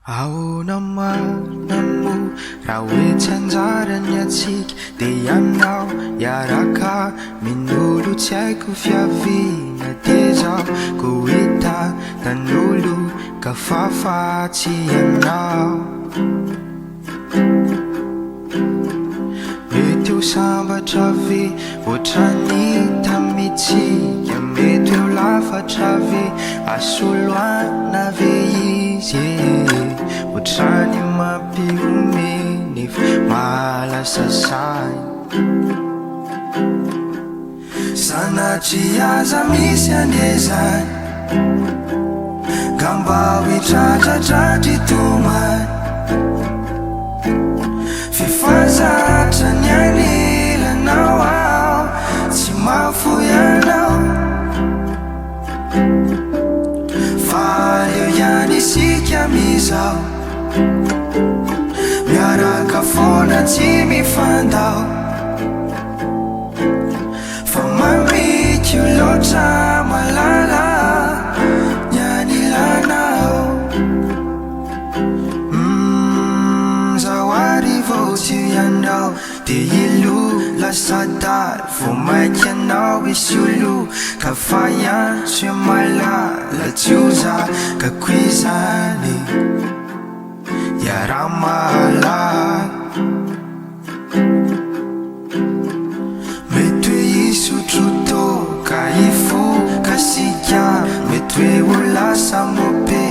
Ahoana marina moa raha hoe tsy anjara ny antsika dia ianao hiaraka amin'olo tsy haiko fiaviana dia izaho ko hita tan'olo ka fafa tsy ianao. Mety ho sambatra ve ohatran'ny tamintsika? Mety ho lafatra ve asolo ana ve izy e? Ohatran'ny mampihomehy nefa mahalasa saina. Sanatria aza misy anie izany Ka mba ho hitratratratry tomany F'efa zatra ny anilanao aho Tsy mahafoy anao Fa aleo ihany isika mizao Miaraka foana tsy mifandao. Fa mamiko loatra malala ny anilanao. Humm zaho ary vao tsy ianao de ilo lasa adala vao maika anao hisolo ka fa iantso e malala tsy ho zakako izany iaraha-mahalala. Mety hoe hisotro toaka, hifoka sigara, mety hoe ho lasa mope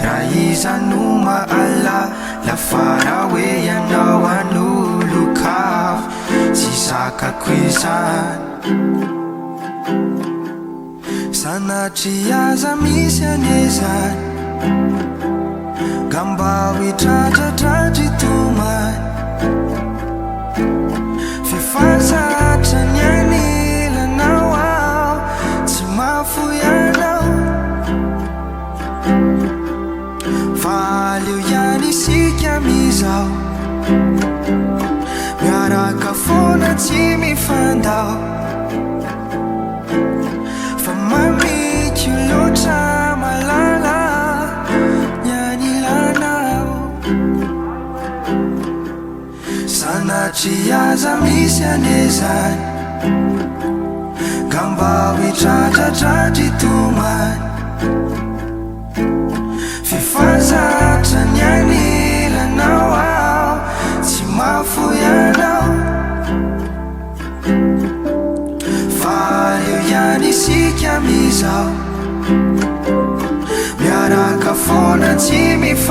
raha iza no mahalala fa raha hoe ianao an'olon-kafa tsy zakako izany. Sanatria aza misy anie izany Ka mba ho hitratratratry tomany F'efa zatra ny anilanao aho Tsy mahafoy anao Fa aleo ihany isika mizao Miaraka foana tsy mifandao. Fa mamiko loatra malala ny anilanao. Sanatria aza misy anie izany Ka mba ho hitratratratry tomany F'efa zatra ny anilanao aho Tsy mahafoy anao. Fa aleo ihany isika mizao. Miaraka foana tsy mifandao.